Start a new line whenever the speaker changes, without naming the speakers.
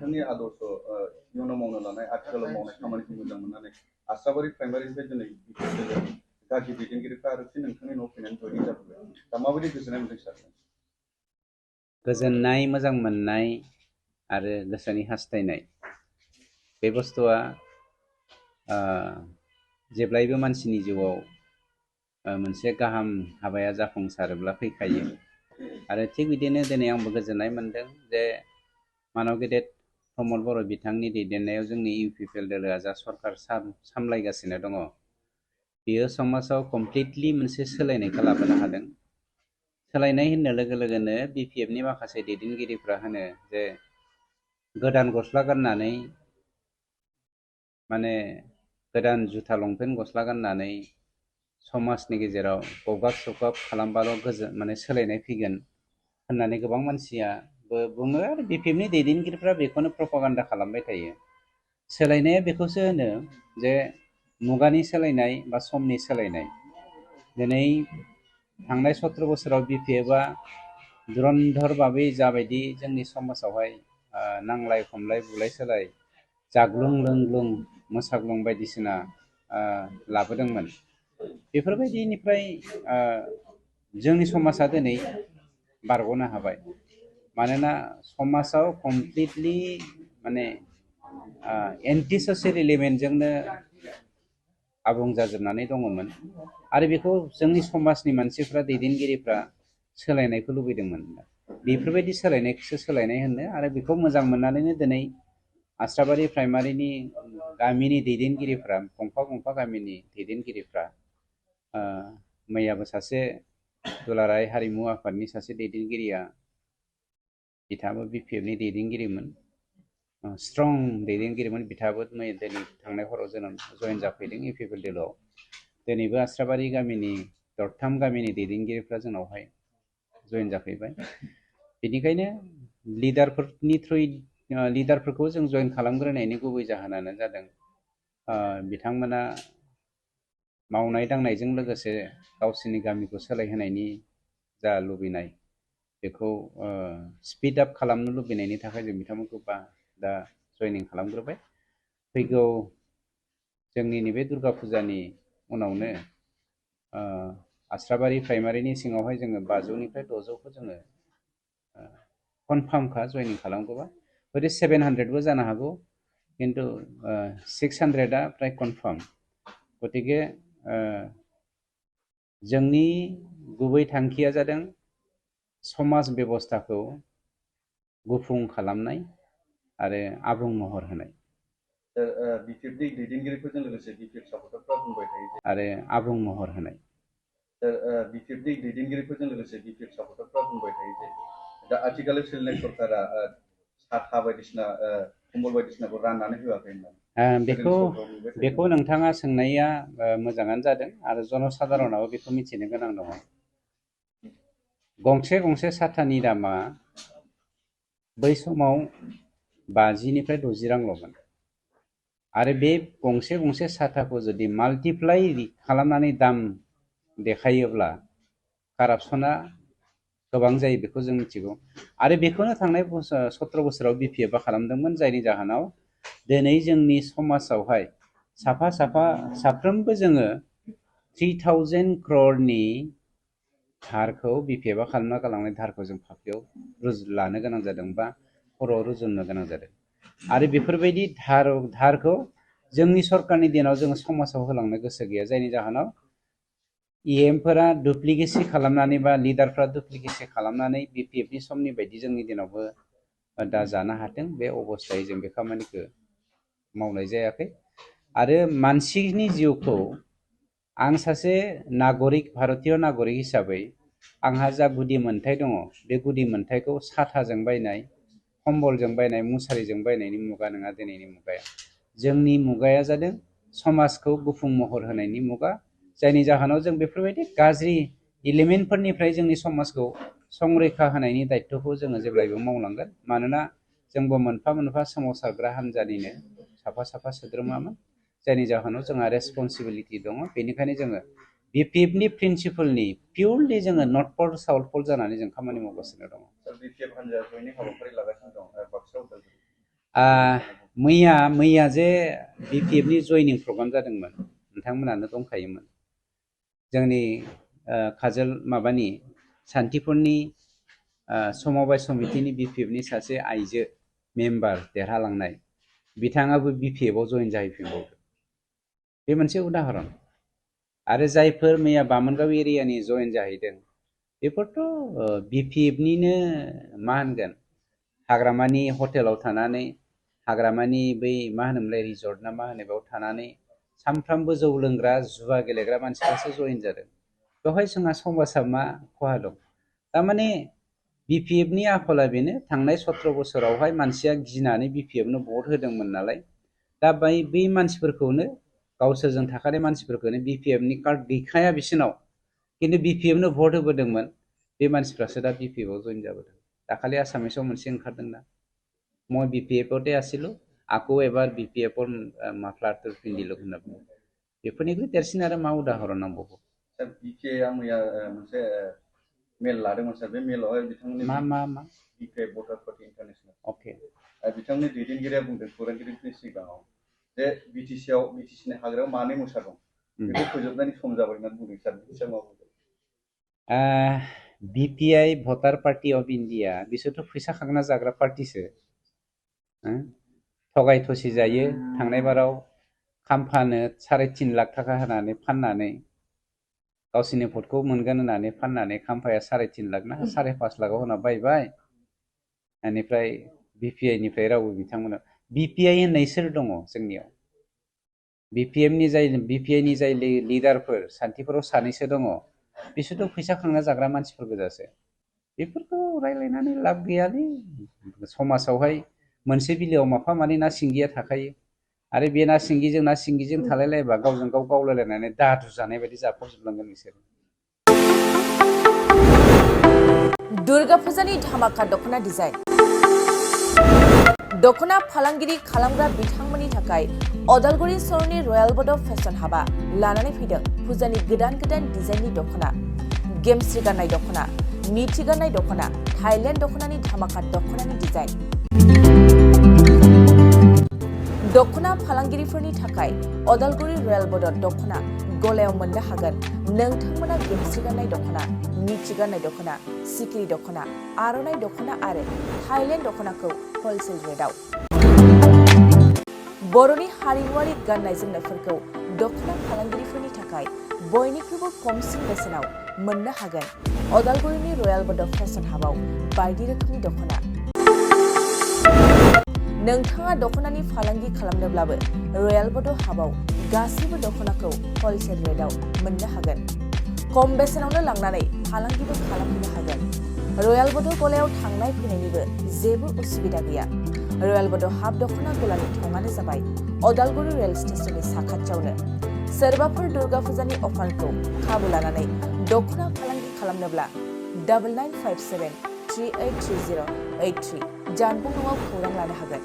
नोंथांनि आदर्श इयुनाव मावनो लानाय आथिखालाव मावनाय खामानिखौ मोजां मोननानै आस्राबारि प्राइमारिनिफ्राय दिनै गागि दैदेनगिरिफ्रा आरो फिन नोंथांनि न'आव फैनानै जयनिं जाफैबाय दा माबायदि गोजोननाय मोनदों सार?
गोजोननाय मोजां मोननाय आरो गोसोनि हास्थायनाय बे बुस्थुआ जेब्लायबो मानसिनि जिउआव मोनसे गाहाम हाबाया जाफुंसारोब्ला फैखायो आरो थिग बिदिनो दिनै आंबो गोजोननाय मोनदों जे मानव गेदेर प्रमद बर' बिथांनि दैदेननायाव जोंनि इउपिपिएल दोलोआ जा सरकार सामलायगासिनो दङ बियो समाजाव कमप्लिटलि मोनसे सोलायनायखौ लाबोनो हादों। सोलायनाय होननाय लोगो लोगोनो बिपिएफनि माखासे दैदेनगिरिफ्रा होनो जे गोदान गस्ला गाननानै माने गोदान जुथा लंपेन्ट गस्ला गाननानै समाजनि गेजेराव गगाब सगाब खालामबाल' माने सोलायनाय फैगोन होननानै गोबां मानसिया बुङो आरो बिपिएफनि दैदेनगिरिफ्रा बेखौनो प्रपागान्डा खालामबाय थायो। सोलायनाया बेखौसो होनो जे मुगानि सोलायनाय बा समनि सोलायनाय। दिनै थांनाय 17 बोसोराव बिपिएफआ धुरन्धर भाबै जाबायदि जोंनि समाजावहाय नांलाय खमलाय बुलाय सोलाय जाग्लुं लोंग्लुं मोसाग्लुं बायदिसिना लाबोदोंमोन बेफोरबायदिनिफ्राय जोंनि समाजा दिनै बारग'नो हाबाय। मानोना समाजाव कमप्लिटलि माने एन्टि ससियेल एलिमेन्टजोंनो आबुं जाजोबनानै दङमोन आरो बेखौ जोंनि समाजनि मानसिफ्रा दैदेनगिरिफ्रा सोलायनायखौ लुबैदोंमोन। बेफोरबायदि सोलायनायखौसो सोलायनाय होनो आरो बेखौ मोजां मोननानैनो दिनै आस्राबारि प्राइमारिनि गामिनि दैदेनगिरिफ्रा गंफा गंफा गामिनि दैदेनगिरिफ्रा मैयाबो सासे दुलाराय हारिमु आफादनि सासे दैदेनगिरिया बिथाङाबो बिपिएफनि दैदेनगिरिमोन, स्ट्रं दैदेनगिरिमोन। बिथाङाबो दिनै थांनाय हराव जयेन जाफैदों इउपिपिएल दोलोआव। दिनैबो आस्राबारि गामिनि दरथाम गामिनि दैदेनगिरिफ्रा जोंनावहाय जयेन जाफैबाय। बेनिखायनो लिडारफोरनि थ्रुयै लिडारफोरखौ जों जयेन खालामग्रोनायनि गुबै जाहोनानो जादों बिथांमोना मावनाय दांनायजों लोगोसे गावसोरनि गामिखौ सोलायहोनायनि जा लुबैनाय बेखौ स्पिड आप खालामनो लुबैनायनि थाखाय जों बिथांमोनखौ दा जयनिं खालामग्रोबाय। फैगौ जोंनि नैबे दुर्गा फुजानि उनावनो आस्राबारि प्राइमारिनि सिङावहाय जोङो 500निफ्राय 600खौ जोङो कनफार्मखा जयनिं खालामगोबा। हयथ' 700बो जानो हागौ, किन्तु 600आ प्राय कनफार्म। गतिके जोंनि गुबै थांखिया जादों समाज बेबस्थाखौ गुफुं खालामनाय आरो आबुं महर होनाय।
बिपिएफनि दैदेनगिरिफोरजों लोगोसे बिपिएफ सापर्टारफ्रा बुंबाय थायो
आरो आबुं महर होनाय।
बिपिएफनि दैदेनगिरिफोरजों लोगोसे बिपिएफ सापर्टारफ्रा बुंबाय थायो जे दा आथिखालाव सोलिनाय सरकारा साथा बायदिसिना कम्बल बायदिसिनाखौ राननानै होआखै होननानै।
बेखौ नोंथाङा सोंनाया मोजाङानो जादों आरो जनसाधारनाबो बेखौ मिथिनो गोनां दङ। गंसे साथानि दामा बै समाव 50निफ्राय 60 रांल'मोन आरो बे गंसे साथाखौ जुदि माल्टिप्लाइ खालामनानै दाम देखायोब्ला कारापसना गोबां जायो, बेखौ जों मिथिगौ। आरो बेखौनो थांनाय 17 बोसोराव बिपिएफआ खालामदोंमोन, जायनि जाहोनाव दिनै जोंनि समाजावहाय साफ्रोमबो जोङो 3000 crore धारखौ बिपिएफआ खालामना गालांनाय धारखौ जों फाफ्लियाव लानो गोनां जादों बा खर'आव रुजुननो गोनां जादों। आरो बेफोरबायदि धारखौ जोंनि सरकारनि दिनाव जोङो समाजाव होलांनो गोसो गैया, जायनि जाहोनाव इएमफोरा डुप्लिकेसि खालामनानै बा लिडारफ्रा डुप्लिकेसि खालामनानै बिपिएफनि समनि बायदि जोंनि दिनावबो दा जानो हाथों, बे अबस्थायै जों बे खामानिखौ मावनाय जायाखै। आरो मानसिनि जिउखौ आं सासे नागरिक, भारतीय नागरिक हिसाबै आंहा जा गुदि मोन्थाय दङ, बे गुदि मोन्थायखौ साथाजों बायनाय, कम्बलजों बायनाय, मुसारिजों बायनायनि मुगा नङा दिनैनि मुगाया। जोंनि मुगाया जादों समाजखौ गुफुं महर होनायनि मुगा, जायनि जाहोनाव जों बेफोरबायदि गाज्रि एलिमेन्टफोरनिफ्राय जोंनि समाजखौ संरैखा होनायनि दायित्वखौ जोङो जेब्लायबो मावलांगोन। मानोना जोंबो मोनफा सोमावसारग्रा हान्जानिनो साफा सोद्रोमामोन, जायनि जाहोनाव जोंहा रेसपन्सिबिलिटि दङ। बेनिखायनो जोङो बिपिएफनि प्रिन्सिपलनि पिउरलि जोङो नर्थ पल साउथ पल जानानै जों खामानि मावगासिनो दङ।
बिपिएफ हान्जाया जयनिं हाबाफारि लागासिनो दं बाक्सा उदालगुरि।
मैया जे बिपिएफनि जयनिं प्रग्राम जादोंमोन नोंथांमोनानो दंखायोमोन जोंनि काजल माबानि सान्थिफुरनि समबाय समितिनि बिपिएफनि सासे आइजो मेम्बार देरहालांनाय बिथाङाबो बिपिएफआव जयन जाहैफिनबावदों बे मोनसे उदाहरन आरो जायफोर मैया बामोनगाव एरियानि जयन जाहैदों बेफोरथ' बिपिएफनिनो मा होनगोन हाग्रामानि हटेलाव थानानै हाग्रामानि बै मा होनोमोनलाय रिजर्ट ना मा होनो बेयाव थानानै सानफ्रामबो जौ लोंग्रा जुवा गेलेग्रा मानसिफ्रासो जयन जादों बेवहाय जोंहा समाजाव मा खहा दं थारमाने बिपिएफनि आखला बेनो थांनाय 17 बोसोरावहाय मानसिया गिनानै बिपिएफनो भट होदोंमोन नालाय दा बै मानसिफोरखौनो गावसोरजों थाखानाय मानसिफोरखौनो बिपिएफनि कार्ड गैखाया बिसोरनाव किन्तु बिपिएफनो भट होबोदोंमोन बे मानसिफ्रासो दा बिपिएफआव जयन जाबोदों दाखालि आसामिसाव मोनसे ओंखारदोंना মই বিপিএফতে আছিলো আকৌ এবাৰ বিপিএফৰ মাফলাৰটো পিন্ধিলো होनना बुङो बेफोरनिख्रुइ देरसिन आरो मा उदाहरन नांबावगौ
सार बिपिए मैया मोनसे मेल लादोंमोन सार बे मेलावहाय बिथांमोननि
मा
बिपिए भटार पार्टी इन्टारनेशनेल
अके
बिथांनि दैदेनगिरिया बुंदों खौरांगिरिफोरनि सिगाङाव जे बिटिसिनि हाग्रायाव मानै मोसा दं बेखौ फोजोबनायनि सम जाबाय होनना बुंदों सार बिसोर मा बुंदों
बिपिआइ भटार पार्टी अफ इन्डिया बिसोरथ' फैसा खांना जाग्रा पार्टीसो थगाय थसि जायो थांनाय बाराव खाम्फानो 3.5 लाख थाखा होनानै फाननानै गावसिनि भटखौ मोनगोन होननानै फाननानै खाम्फाया 3.5 लाख ना 5.5 लाखआव होना बायबाय बेनिफ्राय बिपिआइ निफ्राय रावबो बिथांमोना बिपिआइ होननाय सोर दङ जोंनियाव बिपिआइनि जाय लिडारफोर सान्थिफोराव सानैसो दङ बिसोरथ' फैसा खांना जाग्रा मानसिफोर गोजासो बेफोरखौ रायलायनानै लाब गैयालै समाजावहाय मोनसे बिलोआव माफा मानै ना सिंगिया थाखायो आरो बे ना सिंगिजों थालायलायबा गावजों गाव गावलायलायनानै दादु जानाय बायदि जाफावजोबलांगोन बिसोर
दुर्गा फुजानि धामाका दखना डिजाइन दखना फालांगिरि खालामग्रा बिथांमोननि थाखाय अदालगुरि सरनि रयेल बड' फेशन हाबा लानानै फैदों फुजानि गोदान डिजाइननि दखना गेमस्रि गाननाय दखना मिथि गाननाय दखना थाइलेण्ड दखनानि धामाका दखनानि डिजाइन दखना फालांगिरिफोरनि थाखाय अदालगुरि रयेल बड' दखना गलायाव मोननो हागोन नोंथांमोना गेमस्रि गाननाय दखना मिथि गाननाय दखना सिकिरि दखना आर'नाइ दखना आरो थाइलेण्ड दखनाखौ हलसेल रेटआव बर'नि हारिमुआरि गाननाय जोमनायफोरखौ दखना फालांगिरिफोरनि थाखाय बयनिख्रुइबो खमसिन बेसेनाव मोननो हागोन अदालगुरिनि रयेल बड' फेशन हाबाव बायदि रोखोमनि दखना नोंथाङा दखनानि फालांगि खालामनोब्लाबो रयेल बड' हाबाव गासैबो दखनाखौ हलसेल रेटआव मोननो हागोन खम बेसेनावनो लांनानै फालांगिबो खालामनो हागोन रयेल बड' गलायाव थांनाय फैनायनिबो जेबो उसुबिदा गैया रयेल बड' हाब दखना गलानि थंआनो जाबाय अदालगुरि रेल स्टेशननि साखाथियावनो सोरबाफोर दुर्गा फुजानि अफारखौ खाबु लानानै दखना फालांगि खालामनोब्ला 9957383083 जानबुं नङाव खौरां लानो हागोन